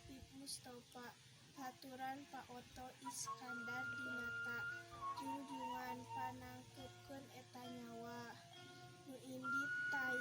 Apip Mustofa, haturan Pak Otto Iskandar Dinata. Jungjungan panangkeupkeun eta nyawa. Nu indit tai.